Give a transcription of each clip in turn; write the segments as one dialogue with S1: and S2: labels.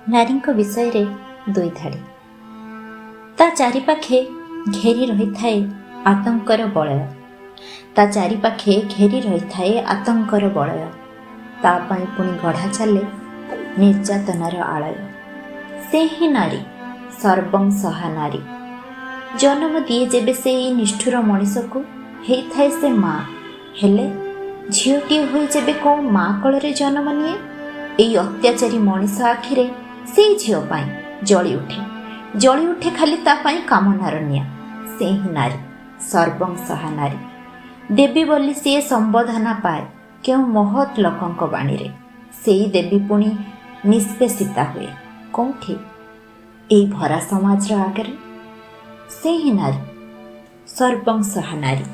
S1: ନାରୀଙ୍କ ବିଷୟରେ ଦୁଇ ଧାଡ଼ି। ତା ଚାରିପାଖେ ଘେରି ରହିଥାଏ ଆତଙ୍କର ବଳୟ, ତା ଚାରିପାଖେ ଘେରି ରହିଥାଏ ଆତଙ୍କର ବଳୟ। ତା ପାଇଁ ପୁଣି ଗଢ଼ା ଚାଲେ ନିର୍ଯାତନାର ଆଳୟ। ସେ ହିଁ ନାରୀ, ସର୍ବଂ ସହା ନାରୀ। ଜନ୍ମ ଦିଏ ଯେବେ ସେ ଏଇ ନିଷ୍ଠୁର ମଣିଷକୁ, ହେଇଥାଏ ସେ ମା। ହେଲେ ଝିଅଟିଏ ହୋଇ ଯେବେ କେଉଁ ମା କୋଳରେ ଜନ୍ମ ନିଏ, ଏଇ ଅତ୍ୟାଚାରୀ ମଣିଷ ଆଖିରେ ସେଇ ଝିଅ ପାଇଁ ଜଳି ଉଠେ, ଜଳି ଉଠେ ଖାଲି ତା ପାଇଁ କାମନାର ନିଆଁ। ସେ ହିଁ ନାରୀ, ସର୍ବଂ ସହା ନାରୀ। ଦେବୀ ବୋଲି ସିଏ ସମ୍ବୋଧନା ପାଏ କେଉଁ ମହତ୍ ଲୋକଙ୍କ ବାଣୀରେ। ସେଇ ଦେବୀ ପୁଣି ନିଷ୍ପେଷିତା ହୁଏ କେଉଁଠି? ଏଇ ଭରା ସମାଜର ଆଗରେ। ସେ ହିଁ ନାରୀ, ସର୍ବଂ ସହା ନାରୀ।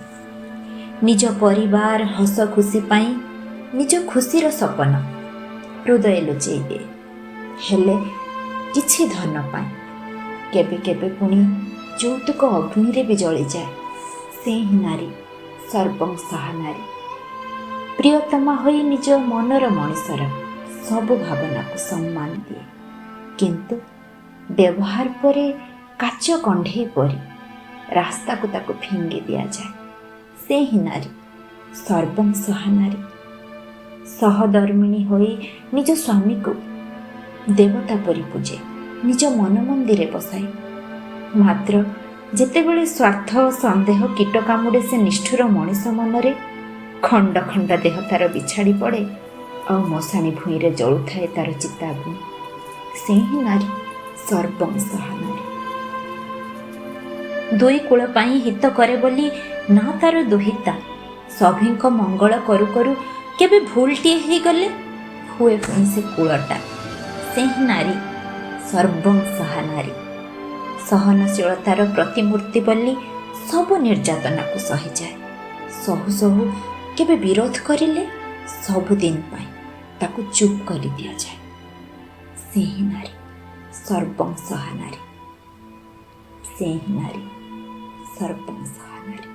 S1: ନିଜ ପରିବାର ହସ ଖୁସି ପାଇଁ ନିଜ ଖୁସିର ସପନ ହୃଦୟ ଲୁଚେଇ ଦିଏ, ହେଲେ କିଛି ଧନ ପାଇଁ କେବେ କେବେ ପୁଣି ଯୌତୁକ ଅଗ୍ନିରେ ବି ଜଳିଯାଏ। ସେ ହିଁ ନାରୀ, ସର୍ବଂ ସହା ନାରୀ। ପ୍ରିୟତମା ହୋଇ ନିଜ ମନର ମଣିଷର ସବୁ ଭାବନାକୁ ସମ୍ମାନ ଦିଏ, କିନ୍ତୁ ବ୍ୟବହାର ପରେ କାଚ କଣ୍ଢେଇ ପରି ରାସ୍ତାକୁ ତାକୁ ଫିଙ୍ଗି ଦିଆଯାଏ। ସେ ହିଁ ନାରୀ, ସର୍ବଂ ସହା ନାରୀ। ସହଧର୍ମିଣୀ ହୋଇ ନିଜ ସ୍ୱାମୀକୁ ଦେବତା ପରି ପୂଜେ, ନିଜ ମନ ମନ୍ଦିରେ ବସାଏ। ମାତ୍ର ଯେତେବେଳେ ସ୍ୱାର୍ଥ ସନ୍ଦେହ କୀଟ କାମୁଡ଼େ ସେ ନିଷ୍ଠୁର ମଣିଷ ମନରେ, ଖଣ୍ଡ ଖଣ୍ଡ ଦେହ ତାର ବିଛାଡ଼ି ପଡ଼େ ଆଉ ମଶାଣି ଭୂଇଁରେ ଜଳୁଥାଏ ତାର ଚିତାଗ୍ନି। ସେ ହିଁ ନାରୀ, ସର୍ବଂ ସହା ନାରୀ। ଦୁଇ କୂଳ ପାଇଁ ହିତ କରେ ବୋଲି ନା ତାର ଦୁହିତା। ସଭିଙ୍କ ମଙ୍ଗଳ କରୁ କରୁ କେବେ ଭୁଲଟିଏ ହେଇଗଲେ ହୁଏ ପୁଣି ସେ କୂଳଟା। ସେ ହିଁ ନାରୀ, ସର୍ବଂ ସହା ନାରୀ। ସହନଶୀଳତାର ପ୍ରତିମୂର୍ତ୍ତି ବୋଲି ସବୁ ନିର୍ଯାତନାକୁ ସହିଯାଏ। ସହୁ ସହୁ କେବେ ବିରୋଧ କରିଲେ ସବୁଦିନ ପାଇଁ ତାକୁ ଚୁପ୍ କରି ଦିଆଯାଏ। ସେ ହିଁ ନାରୀ, ସର୍ବଂ ସହା ନାରୀ। ସେ ହିଁ ନାରୀ, ସର୍ବଂ ସହା ନାରୀ।